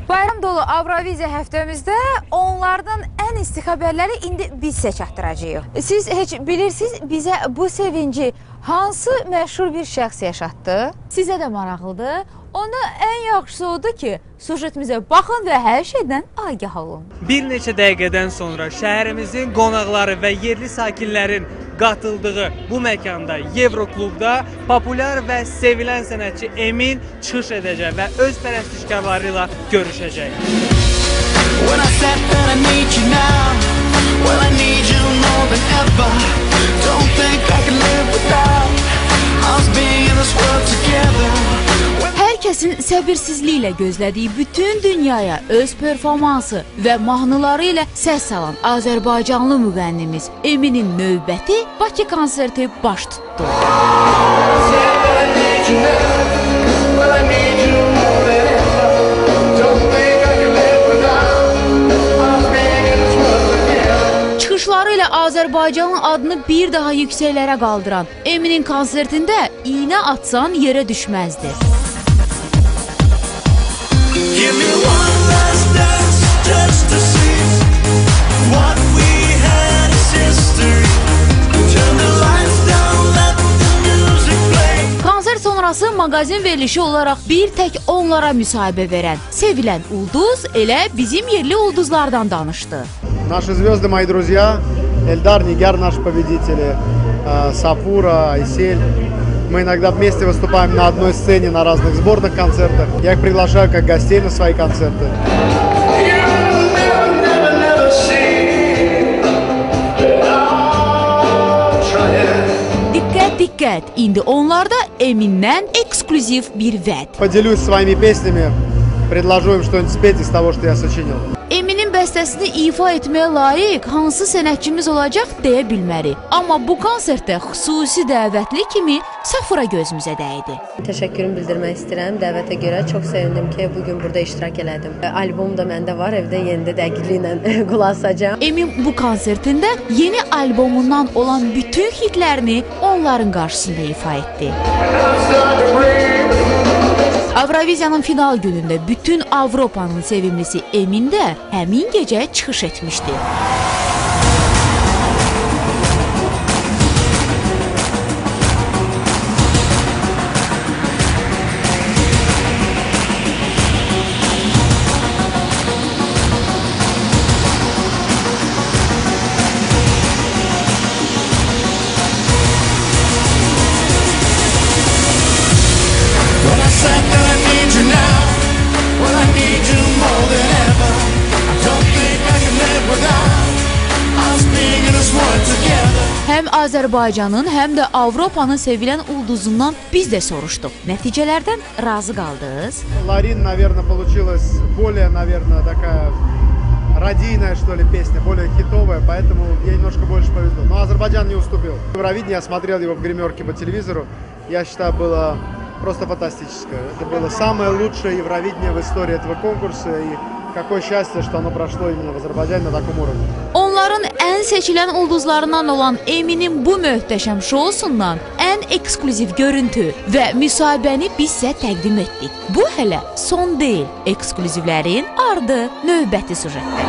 Bayram dolu Avroviziya həftəmizdə onlardan ən isti xəbərləri indi biz sizə çatdıracağıq. Siz heç bilirsiniz bizə bu sevinci hansı məşhur bir şəxs yaşatdı? Sizə də maraqlıdır. Onda ən yaxşısı odur ki, sujetimizə baxın və hər şeydən agah olun. Bir neçə dəqiqədən sonra şəhərimizin qonaqları və yerli sakinlərin qatıldığı bu məkanda, Yevroklubda populyar və sevilən sənətçi Emin çıxış edəcək və öz pərəstişkarları ilə görüşəcək. When I said that I need you now, well I need you more than ever. Don't think I can live without us being in this world together. Hər kəsin səbirsizliklə gözlədiyi bütün dünyaya öz performansı və mahnıları ilə səs salan Azərbaycanlı müğənnimiz Eminin növbəti Bakı konserti baş tutdu. Çıxışları ilə Azərbaycanın adını bir daha yüksəklərə qaldıran Eminin konsertində iynə atsan yerə düşməzdi. Give me one last dance just to see what we had is history. Turn the lights down, let the music play. Konsert sonrası mağazin verilişi olaraq bir tək onlara müsahibə verən sevilən ulduz elə bizim yerli ulduzlardan danışdı. Наши звезды, мои друзья, Эльдар, Нигяр, наши победители, Сафура, Айсель. Мы иногда вместе выступаем на одной сцене, на разных сборных концертах. Я их приглашаю как гостей на свои концерты. Diqqət, diqqət! İndi onlarda Emindən eksklüziv bir vəd. Поделюсь своими песнями, предложу им что-нибудь спеть из того, что я сочинил. Eminin bəstəsini ifa etməyə layiq hansı sənətçimiz olacaq deyə bilmərik. Amma bu konsertdə xüsusi dəvətli kimi Safura gözümüzə dəydi. Təşəkkürümü bildirmək istəyirəm dəvətə görə. Çox sevindim ki, bugün burada iştirak elədim. Albom da məndə var, evdə yenə də dəqiqliklə qulaq asacağam. Emin bu konsertində yeni albomundan olan bütün hitlərini onların qarşısında ifa etdi. Avroviziyanın final günündə bütün Avropanın sevimlisi Emin də həmin gecə çıxış etmişdi. Həm Azərbaycanın, həm də Avropanın sevilən ulduzundan biz də soruşduq. Nəticələrdən razı qaldınız? Ларин, наверное, получилась более, наверное, такая радийная, что ли, песня, более хитовая, поэтому ей немножко больше повезло. Но Азербайджан не уступил. Евровидение, я смотрел его в гримерке по телевизору, я считаю, было просто фантастическое. Это было самое лучшее Евровидение в истории этого конкурса, и какое счастье, что оно прошло именно в Азербайджане на таком уровне. Onların ən seçilən ulduzlarından olan Eminin bu möhtəşəm şousundan ən eksklüziv görüntü və müsahibəni biz sizə təqdim etdik. Bu hələ son deyil, eksklüzivlərin ardı növbəti sujetdə.